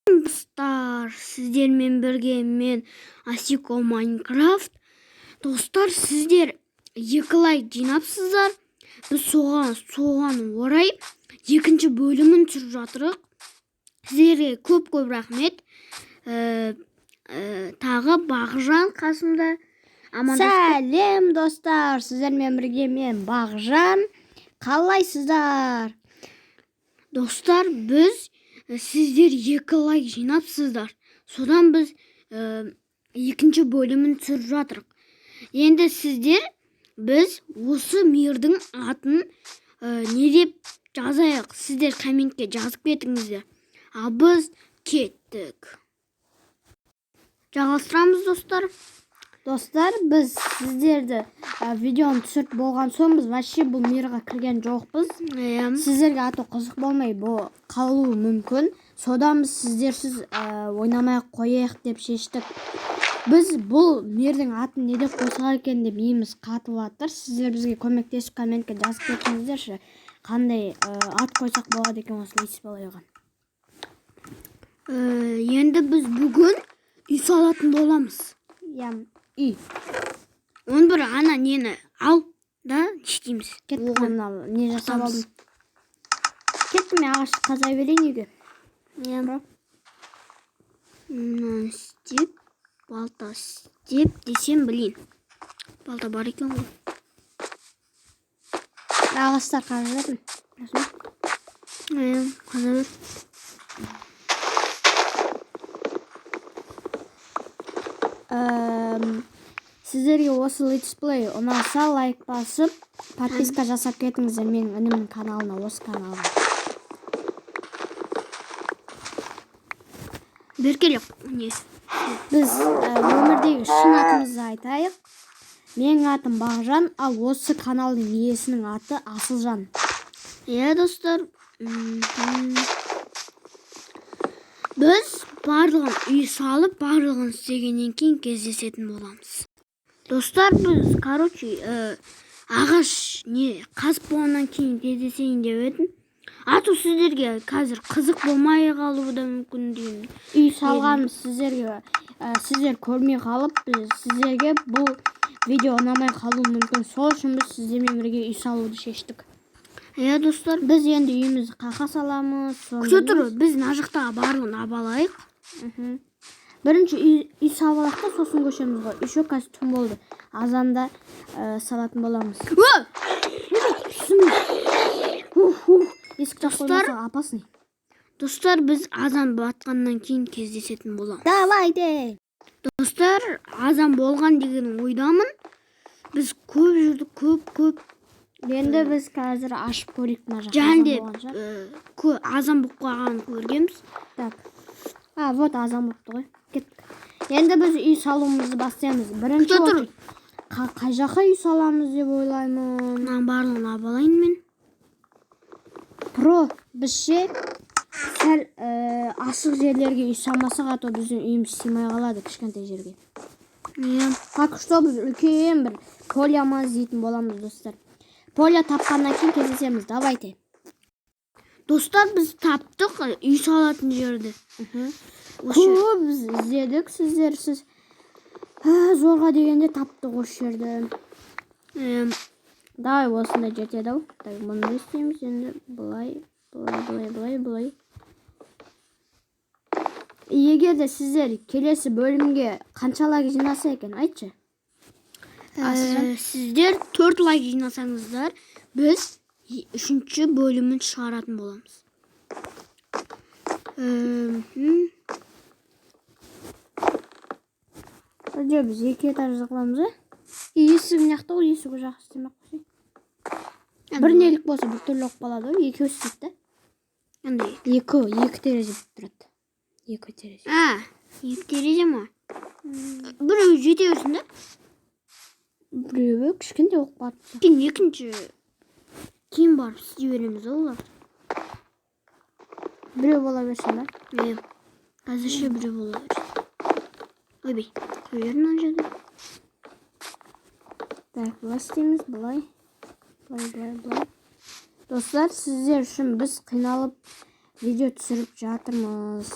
Достар, сіздермен бірге мен, Асико Майнкрафт. Достар, сіздер 2 лайк жинапсыздар. Біз соған орай екінші бөлімін түсіріп жатырық. Сіздерге көп-көп рахмет. Тағы Бағжан қасымда. Амандасып. Сәлем, достар! Сіздермен бірге мен, Бағжан. Қалайсыздар? Достар, біз сіздер 2 лайк жинапсыздар. Содан біз екінші бөлімін түсіріп жатырық. Енді сіздер біз осы мирдің атын не деп жазайық? Сіздер комментке жазып кетіңіздер. Ал біз кеттік. Жалғастырамыз, достар. Достар, біз сіздерді видеоны түсіріп болған соң, біз вообще бұл мирға кірген жоқпыз. Иә. Сіздерге аты қызық болмай бұл қалуы мүмкін. Содан біз сіздерсіз ойнамай ақ қояйық деп шештік. Біз бұл мирдің атын не деп қойсақ екен деп миымыз қатып жатыр. Сіздер бізге көмектесіп, комментке жазып кетіңіздерші. Қандай ат қойсақ болады екен осы летсплейға? Енді біз бүгін үй салатын боламыз. Иә, үй. Он бір ана нені ал да істейміз. Кеттік. Оған Мына не жасап құтамыз. алдым. Кеттім, мен ағаш қаза берейін үйге. Иә. Мынаны істеп, балта істеп десем, білейін. Балта бар екен ғой. Ағаштар қазып жатырмын. Иә, қаза бер. Сіздерге осы летсплей ұнаса, лайк басып, подписка жасап кетіңіздер менің інімнің каналына, осы каналға. Бері келе не. Біз өмірдегі шын атымызды айтайық. Менің атым Бағжан, ал осы каналдың иесінің аты Асылжан. Иә, достар. Біз барлығын үй салып, барлығын істегеннен кейін кездесетін боламыз. Достар, біз, короче, ағаш не қазып болғаннан кейін кездесейін деп едім. А то сіздерге қазір қызық болмай қалуы да мүмкін деймін. Үй салғанымыз сіздерге сіздер көрмей қалып, біз сіздерге бұл видео ұнамай қалуы мүмкін. Сол үшін біз сіздермен бірге үй салуды шештік. Иә, достар. Біз енді үйімізді қақа саламыз. Күте тұр, біз мына жақтағы барлығын абалайық. Бірінші үй салып алайық та, сосын көшеміз ғой. Еще қазір түн болды. Азанда салатын боламыз. О! Ух, ух. Есік жақ Достар. қоймаса опасный. Достар, біз азан батқаннан кейін кездесетін боламыз. Давайте. Достар, азан болған деген ойдамын. Біз көп жүрдік, көп көп. Енді біз қазір ашып көрейік мына жақты. Және де Азан болған шығар. Азан болып қалғанын көргенбіз. Так. А, вот азан болыпты ғой. Кеттік. Енді біз үй салуымызды бастаймыз. Бірінші Күте тұр. очередь қай жаққа үй саламыз деп ойлаймын. Мынаның барлығын абалайын мен. Про біз ше сәл ашық жерлерге үй салмасақ, а то біздің үйіміз сыймай қалады кішкентай жерге. Иә. Так что біз үлкен бір поля ма іздейтін боламыз, достар. Поля тапқаннан кейін кездесеміз. Давайте. Достар, біз таптық үй салатын жерді. Осы жер. Көп біз іздедік сіздерсіз. Зорға дегенде таптық осы жерді. Давай, осындай жетеді ау. Так, мұны істейміз енді былай, былай, былай, былай, былай. Егер де сіздер келесі бөлімге қанша лайк жинаса екен, айтшы. Сіздер 4 лайк жинасаңыздар, біз үшінші бөлімін шығаратын боламыз. Жоқ, біз екі этажды қыламыз, ә? Есік мына жақта ғой, есік ол жаққа істемей ақ қойсай. Бір нелік болса, бір түрлі болып қалады ғой, екеуі істейді да. Андай. Екі терезе болып тұрады. Екі терезе. А, екі терезе ма? Біреуі жете берсін да. Біреуі кішкентай болып қалады. Кейін екінші кейін барып істей береміз ғой оларды. Біреу бола берсін ба? Иә. Әзірше біреу бола берсін. Ойбай, қоя бер мына жерде. Так, былай істейміз, былай. Былай, былай, былай. Достар, сіздер үшін біз қиналып видео түсіріп жатырмыз.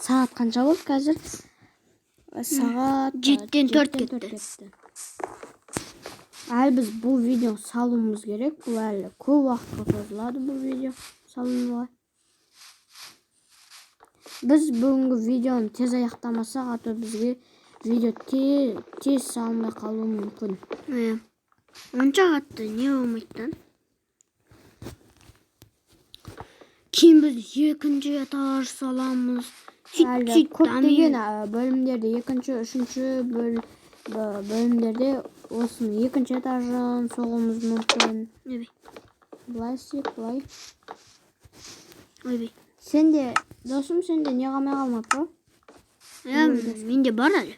Сағат қанша болды қазір? Сағат 3:07 7-тен 4 кетті. кетті. Әлі біз бұл видеоны салуымыз керек. Бұл әлі көп уақытқа созылады бұл видео салынуға. Біз бүгінгі видеоны тез аяқтамасақ, а то бізге видео тез салынбай қалуы мүмкін. Иә. Онша қатты не болмайды да. Кейін біз екінші этаж саламыз. Сөйтіп Әлі сөйтіп көптеген дамимыз. бөлімдерде, екінші, үшінші бөлімдерде осының екінші этажын соғуымыз мүмкін. Ойбай, Былай істейік, былай. ойбай. Сенде, досым, сенде не қалмай қалмады ба? Иә, менде бар әлі.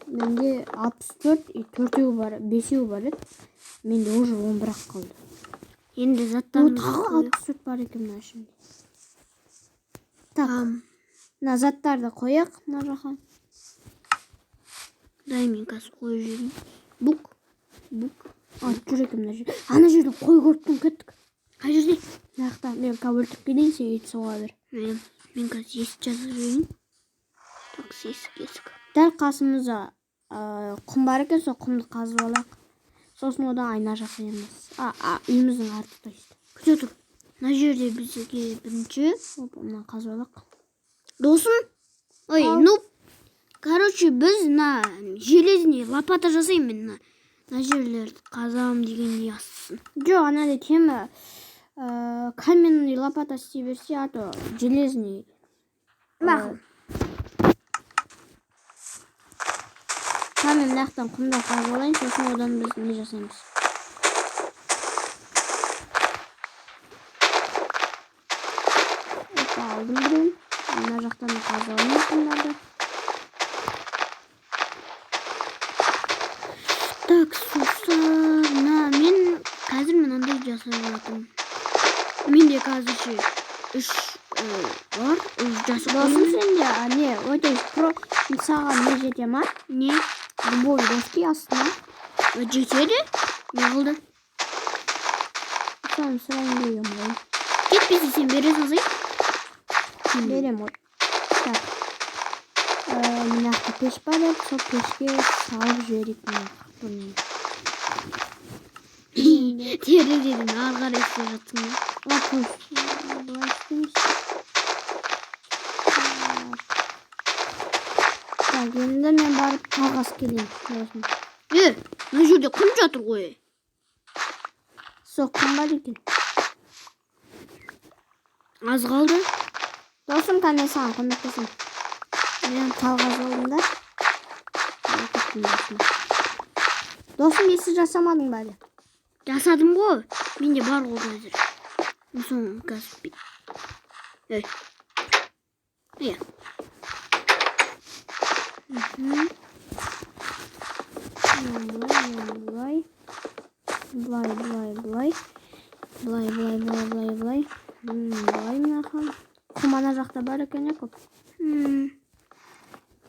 Менде 64 и төртеу бар, бесеу бар еді. Менде уже 11 ақ қалды. Енді О, заттарымызды тағы қояйық. 64 бар екен мына ішінде. Так, Ам, мына заттарды қояйық мына жаққа. Дай мен қазір қойып жіберейін. Бук. Бук. А, жүр екен мына жерде. Ана жерде қой көріп тұрмын, кеттік. Қай жерде? Мына жақта мен қазір өлтіріп келейін, сен ит соға бер. Иә, мен қазір есік жазып жіберейін. Так, есік, есік. Дәл қасымызда құм бар екен, сол құмды қазып алайық. Сосын одан айна жасаймыз. Үйіміздің арты, то есть. Күте тұр. Мына жерде бізге бірінші Опа, мына қазып алайық. Досым. Ой, Ал. ну, короче, біз мына железный лопата жасаймын мен мына. Мына жерлерді қазамын дегендей астысын. Жоқ, анадай тема каменный лопата істей берсе, а то железный. Мақұл. Камен мына жақтан құмды қазып алайын, сосын одан біз не жасаймыз. Опа, алдым біреуін. Мына жақтан да қазып алайын құмдарды. Так, сосын мына мен қазір мынандай жасап жатырмын. Менде қазірше үш бар, үш жасап Досым, қойдым. сенде не, өте про саған не жете ма? Не? Любой доски астына. Жетеді. Не қылды? Соны сұрайын деген ғой. Жетпесе сен бере салсай. Берем ғой. Так. Мына жақта пеш бар еді, сол пешке салып жіберейік мына бұны. Терезеден ары қарай істеп жатсың ба? О, пусть. Былай істейміз. Так. Так, енді мен барып қағаз келейін. Досым. Е, мына жерде құм жатыр ғой. Сол құм бар екен. Аз қалды. Досым, кәне саған көмектесемін. Мен қағаз алдым да. Кеттім, досым. Досым, есік жасамадың ба әлі? Жасадым ғой. Менде бар ғой қазір. Соны қазір Ей. Иә. Мгм. Былай, былай. Былай, былай, былай. Былай, былай, былай, былай, былай. Былай мына Құм ана жақта бар екен, иә, көп.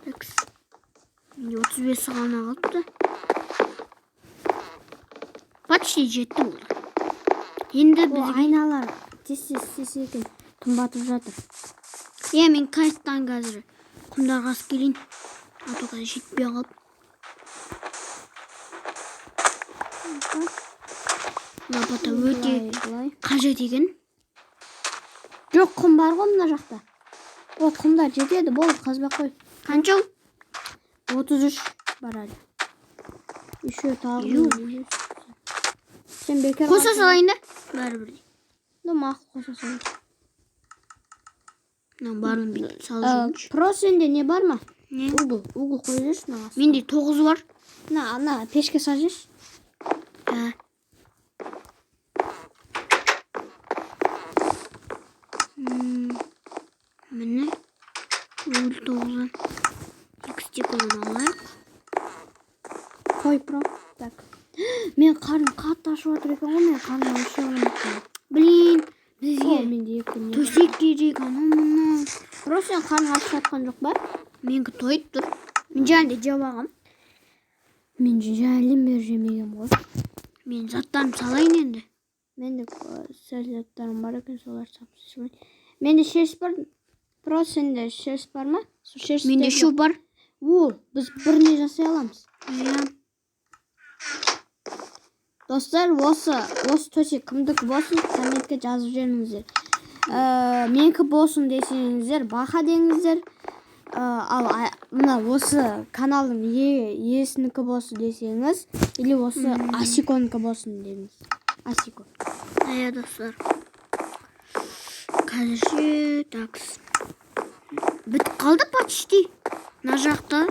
Так. Менде 35 ғана қалыпты. Почти жетті ол. Енді О, бізге айналар тез тез істесе екен. Түн батып жатыр. Иә, мен қайтадан қазір құмдар қазып келейін. А то қазір жетпей қалып. Лопата өте Былай, былай. қажет екен. Жоқ, құм бар ғой мына жақта. О, құмдар жетеді, болды, қазбай қой. Қанша ол? 33 бар әлі. Еще тағы. Ё. Сен бекер Қоса қаздың. салайын да. Бәрібір де. Ну, мақұл, қоса сал. Мынаның барлығын бүйтіп салып жіберейінші. Про, сенде не бар ма? Не? Угол, угол қойып жіберші мына астына. Менде 9 бар. Мына, ана пешке салып жіберші. Ә. Міне. Угол 9-дан. Екі стеклоны алайық. Қой, про. Так. Мен қарным қатты ашып жатыр екен ғой, мен қарным вообще алмаппын. Блин, О, бізге менде екі не. төсек керек, анау мынау. Про, сен қарның ашып жатқан жоқ па? Менікі тойып тұр. Мен жаңа де жеп алғам. Мен жәлден бері жемегенмін ғой. Мен заттарымды салайын енді. Менде сәл заттарым бар екен, соларды салып салайын. Менде шерсть бар. Бро, сенде шерсть бар ма? Сол шерсть. Менде үшеу бар. О, біз бір не жасай аламыз. Иә. Достар, осы төсек кімдікі болсын, комментке жазып жіберіңіздер. Менікі болсын десеңіздер, баха деңіздер. Ал мына осы каналдың иесінікі болсын десеңіз, или осы Асиконікі болсын деңіз. Асико. Иә, достар. Қазірше такс. Бітіп қалды почти. Мына жақта.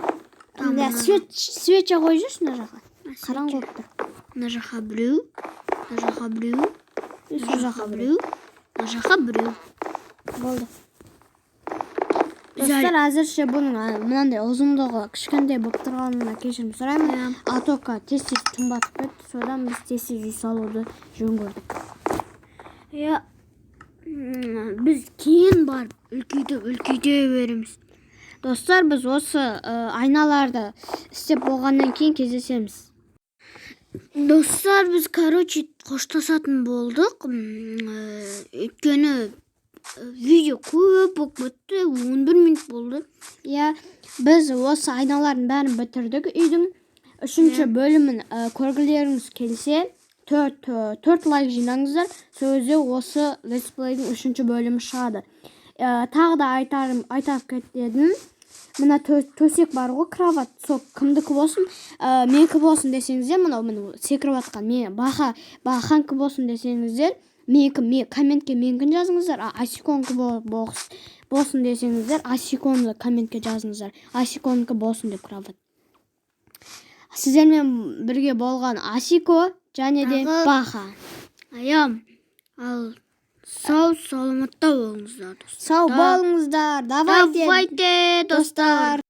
Там Мына свеча қойып жүрші мына жаққа. Қараңғы болып тұр. Мына жаққа біреу. Мына жаққа біреу. И Мына сол жаққа жаққа біреу. біреу. Мына жаққа біреу. Болды. Біз Достар, әзірше бұның мынандай ұзындығы кішкентай болып тұрғанына кешірім сұраймын. А только тез тез түн батып кетті, содан біз тез тез үй салуды жөн көрдік. Иә. Біз кейін барып үлкейтіп үлкейте береміз. Достар, біз осы айналарды істеп болғаннан кейін кездесеміз. Достар, біз, короче, қоштасатын болдық. Өйткені видео көп болып кетті, 11 минут болды. Иә, біз осы айналардың бәрін бітірдік үйдің. Үшінші бөлімін көргілеріңіз келсе, төрт лайк жинаңыздар. Сол кезде осы летсплейдің үшінші бөлімі шығады. Тағы да айтарым, айтап кетедім. Мына төсек бар ғой, кровать, сол кімдікі болсын, менікі болсын десеңіздер, мынау міне секіріп жатқан мен баха баханікі болсын десеңіздер, менікі, комментке менікін жазыңыздар, а Асиконікі болсын десеңіздер, Асиконы комментке жазыңыздар. Асиконікі болсын деп кровать. Сіздермен бірге болған Асико және де Тағы- Баха. Иә, ал сау саламатта болыңыздар, достар. Сау болыңыздар. Давайте. Давайте, достар.